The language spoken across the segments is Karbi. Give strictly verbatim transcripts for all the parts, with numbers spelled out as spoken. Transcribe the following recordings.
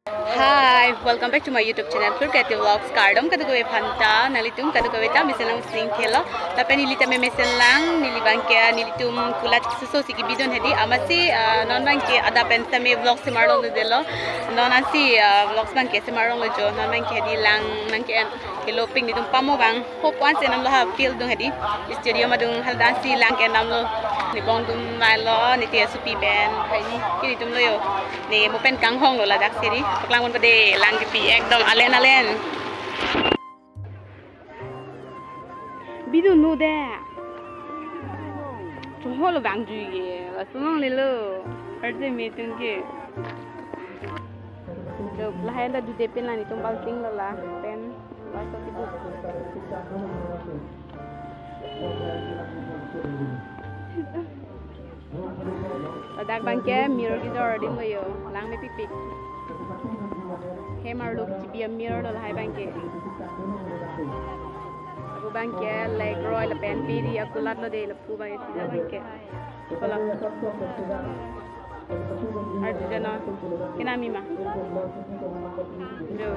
Hi, welcome back to my YouTube channel, Pure Creative Vlogs. Kardom kadokave aphanta, nanglitum kadokave ta mesen lang sing thelo. Lapen neli tame mesen lang, neli abangke, nelitum kulat suso si kebidun hedi, amatsi, ah, non abangke adap pen tame vlog semar longledetlo. Non ansi, ah, vlogs abangke semar longlo jo, non abangke hedi lang abangke en, kelo pik nelitum pamo abang. Hope once enam lo ha field dung hedi. Studio ma dung, haladak si lang ke enam lo. Ne bong dum mai lo, ne te supi pen. Hai ni, ke nelitum lo jo. Ne mo pen kanghong lo ladak seri. Paklang pon pade, lang kepi ekdom alen alen. Bidun nu de. Chungho lo bang jui ke. Laso longlelo. Arje me tung ke. Lo lahai ta dude pen la nelitum balting lo la. Pen. Ladak abangke mirror kejor adim lo jo, lang mepikpik. Hem arlo kechibi amirror lo lahai abangke. Lapu abangke leg roi lapen piri akulat lo de lapu abangke sida abangke. Hola. Arju jano. Kenami ma. Jo.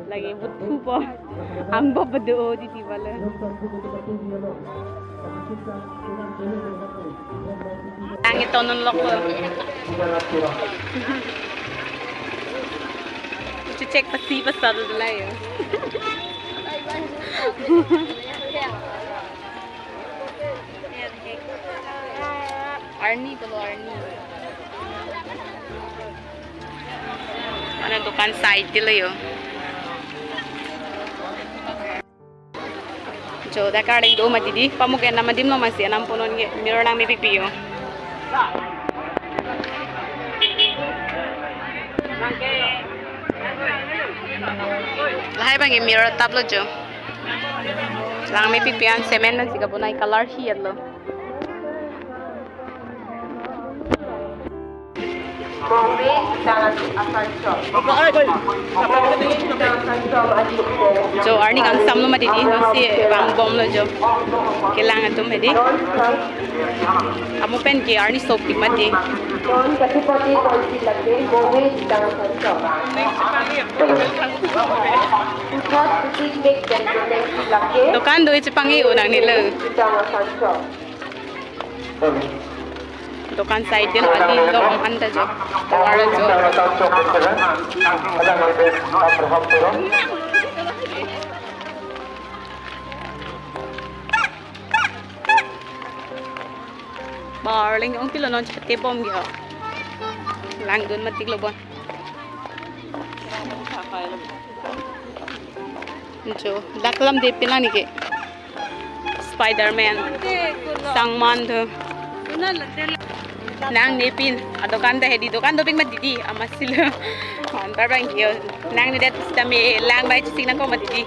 Lagi buthu po. Angbo bedo di di bala. Ang itonon lok po. Cek pasi pasal lah ya. Arni, kalau Arni. Mana dukan side ti lo jo. Jo, dak karding do ma didi, pamuk enam adim lo masi, enam punon ke, mirror lang mepikpik jo. Lahai abangke mirror tap lo jo. Lang mepikpik an cement pensi kabonai, color hi lo. Jo, arni kangsam lo ma didi, nonsi vang bom lo jo. Kelang atum hedi. Amu pen ke arni sopik ma di. Dukan do ichi pangji unang ni lo. Dukan side din ali long anta jo. Tovar jo. Barling ong pilo non chate bom ge. Langdun matik lo bon. Jo, dak lam de pilang ni ke. Spider-Man. Sangman tu. Nangne pin. Adukan ta hedi, dukan dopik ma didi, amatsi lo. Anpar abangke jo. Nangne det sitame lang bai chesik nangkok ma didi.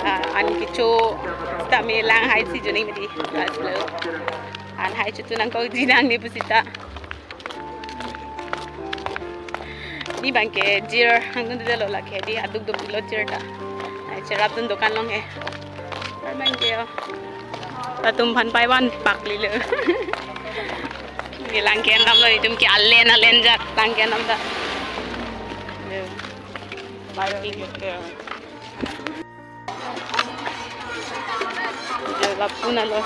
Ah, an kecho sitame lang hai si joning ma didi. Amatsi lo. An hai chutu nangkokji nangne pusita. Ni abangke jir hangdun delo lake di aduk duk lo jir ta. Ai cherap dun dukan long he. Abangke jo. Latum aphan pai van pak lilo. Ni lang ke enam lo itum ke alen alen jat lang ke enam ta. Yo. Parking. Jo lapu na lo.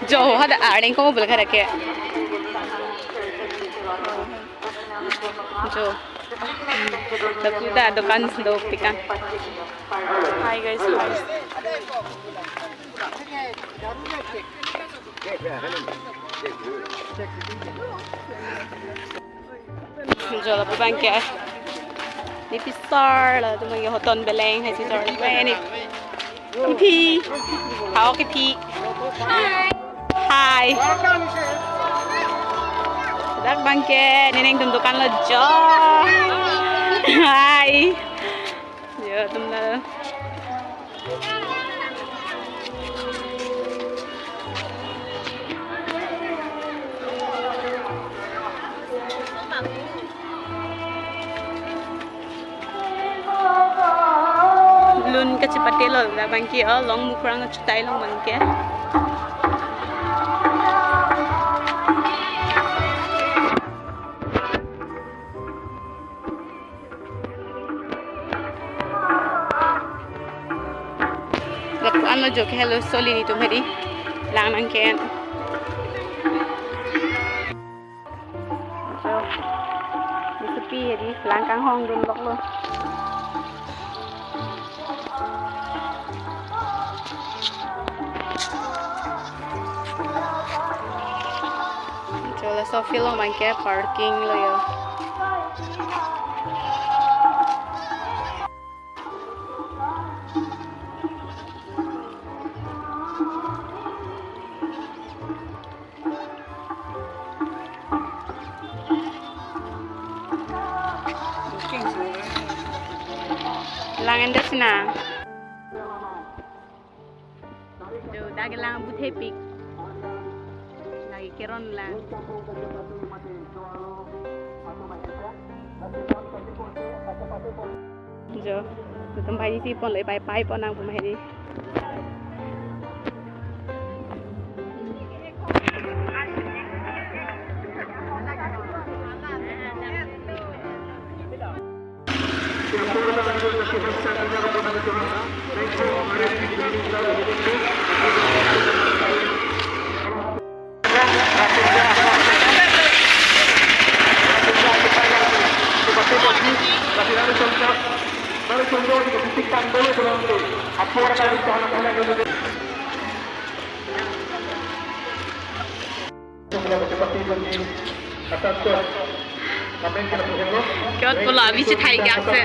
Jo, hada areng ko bel kada ke. Jo. Lapu ta dukan dopik an. Hi guys, hi. Jo lapu abangke. Ni pisar latum abangke hoton beleng hai si sor. Eh, ni. Ni phi. Hao ke phi. Hi. Dak abangke, ni neng tum dukan lo jo. Hi. Jo, tum la. Lun kachepate lo la abangke, oh, Longmukrang achutai along abangke. Okay, hello, soli netum hedi. Lang nangke-en. Jo, nisipi hedi, lang kanghongdun loklo. Jo, laso field along abangke parking lo jo. Lang endet sinang. Jo, dak lang buthepik. Lake keron lang. Jo, netum banghini si ponlo, pai pai pon nang pu ma hedi. Kiyot pulo abi chethai ke ase.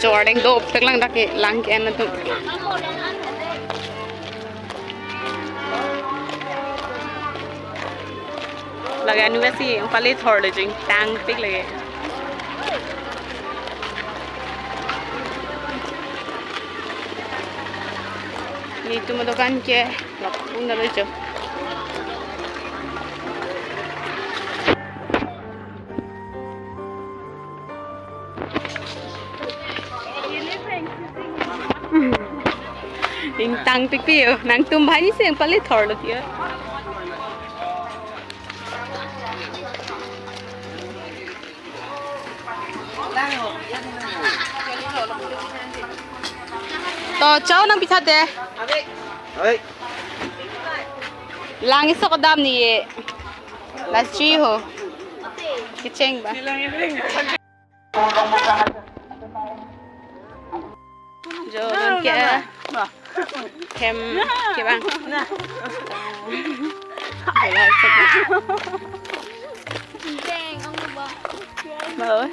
Jordeng dopik lang dak ke lang ke-en atum. Lake anu si pale thorlo jo, ingtangpik lake. Netum adokan ke lok pun dalo jo. Ingtangpik pi jo, nangtum banghini si pale thorlo ti jo. To, chau nang pithate. Oi. Lang isok dam ni ye. Last three ho. Kecheng ba. Jo, non ke. Hem kevang. Bola satu. Bang, ang ba? Ba, oh.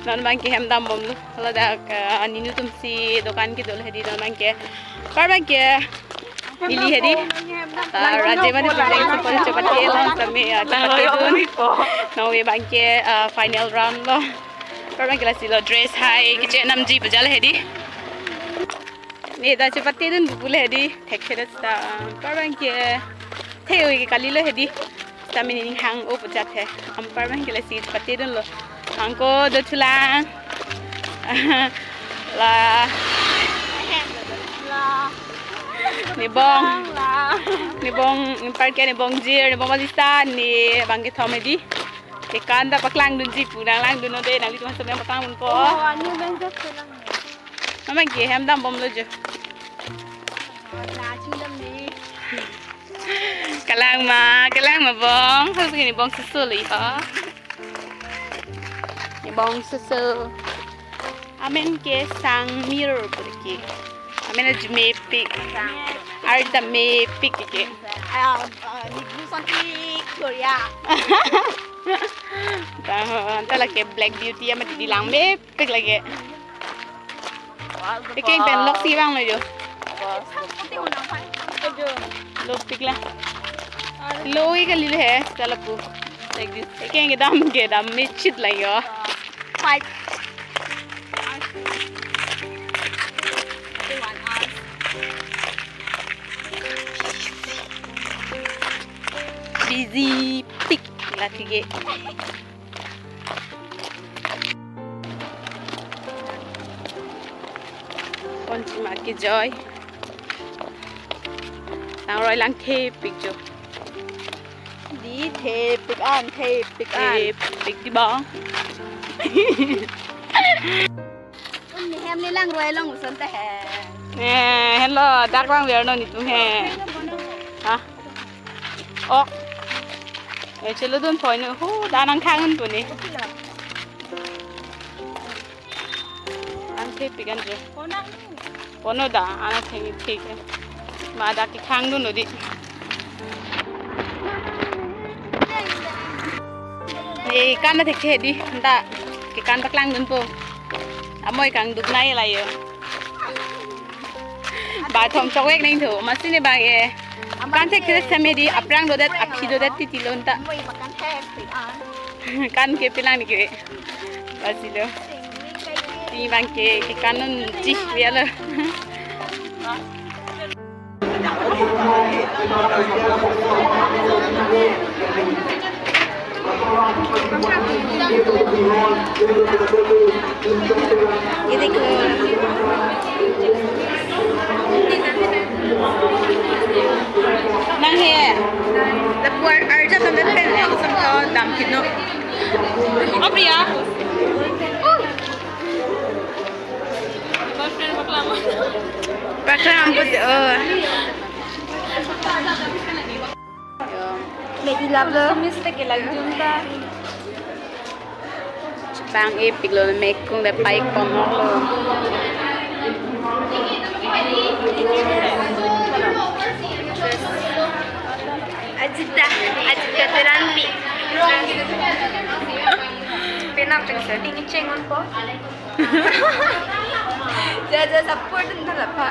Non abangke hem dambomlo. Ladak, eh, aninu atum si dokan kedo hedi, non abangke. Par abangke neli hedi. Ah, Raje mane pulang support chapati along kami, ah, chapati dun. Nonke abangke, ah, final round lo. Par abangke lasi lo dress hai kechenamji pu jal hedi. Ne ta chapati dun pu le hedi. Thekthedet ta, ah, par abangke the-oi ke kalilo hedi. Seta mini ning hang-o pu jat he. Anpar abangke lasi chapati dunlo. Angko dothulang. La. Nebong. Nebong, anpar ke nebong Jir, nebong Malisa, ne abangke thom hedi. Tekan ta paklangdunji pu, nang langdun non de, nanglitum asomar paklang unpo. Oh, anu bang jat selang. Mama ke hem dambomlo jo. Na chingdam ni. Kalang ma, kalang ma bong. Hal begini bong susu li ha. Ini bong susu. Amen ke sang mirror pun ke. Amen aja mepik. Arda mepik ke. Ah, ah, ni gusan ki Korea. Tahu, anta lake Black Beauty ama di lang mepik lake. Iking pen lok si bang lo jo. Lopik la. Loi kalilo he, seta lapu. Like this. Iking kedam kedam mechit la jo. Five. Busy pik. Laki ke. Konchima kejoi. Langroi lang thepik jo. Di thepik an, thepik an. Thepik di bang. Ni hem ni langroi along uson ta he. Eh, hello, dak lang ver non itum he. Ha? Ok. Eh, cheludun pon nu. Hu, da nangkhang un pu ni. An thepik an jo. Pon non da, an thengthek. Ma da kekhang dun lo di. Eh, kan na thekthe di, anta kekan paklangdun po. Amoi kangduk nai la jo. Bathom chokvek nangthu, masi ne bang e. Kan thekthe seme di, aphrang dodet, aphi dodet titi lo anta. Amoi pakan thekthek an. Kan ke pilang ni ke. Lasi lo. Pini bang ke, kekan un chih via lo. Nang he, lapu arja tame pen exam ko dam kino. Oh, Priya. Paklang amput, oh. Medi lap lo. Miss te ke lagi junta. Chepang-epik lo, mekung le paik ponok lo. Ajita, Ajita Teranpi. Penap pen sir. Tinggi cengon po. Ja, ja, support dun tha la pha.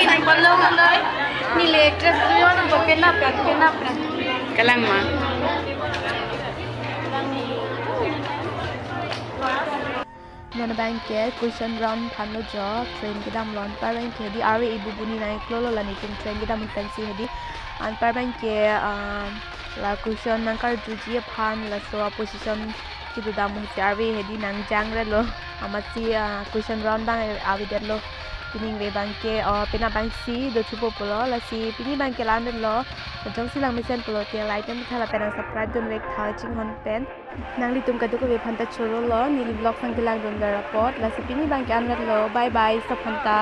Nang palo manoi. Neli trip yo nang penap ya, penap ya. Kalang ma. Non bang ke question round aphan lo jo, train kedam lo, anpar bang ke di arve ibu buni nang iklo lo la nelitum train kedam pensi hedi. Anpar bang ke, um, la question nangkarjuji aphan laso position kedodam ahut si arve hedi nangjang re lo. Amatsi, ah, question round bang avedet lo. Pining ve bang ke, oh, penap bang si do chupo pulo, lasi pini bang ke la-an lo. Jongsi lang mesen pulote like pen tha lapen nang subscribe dun vek tha chinghon pen. Nanglitum kadokave aphan ta choro lo, neli vlog sang kelang dun dar apot, lasi pini bang ke an lo, bye bye, sab aphan ta.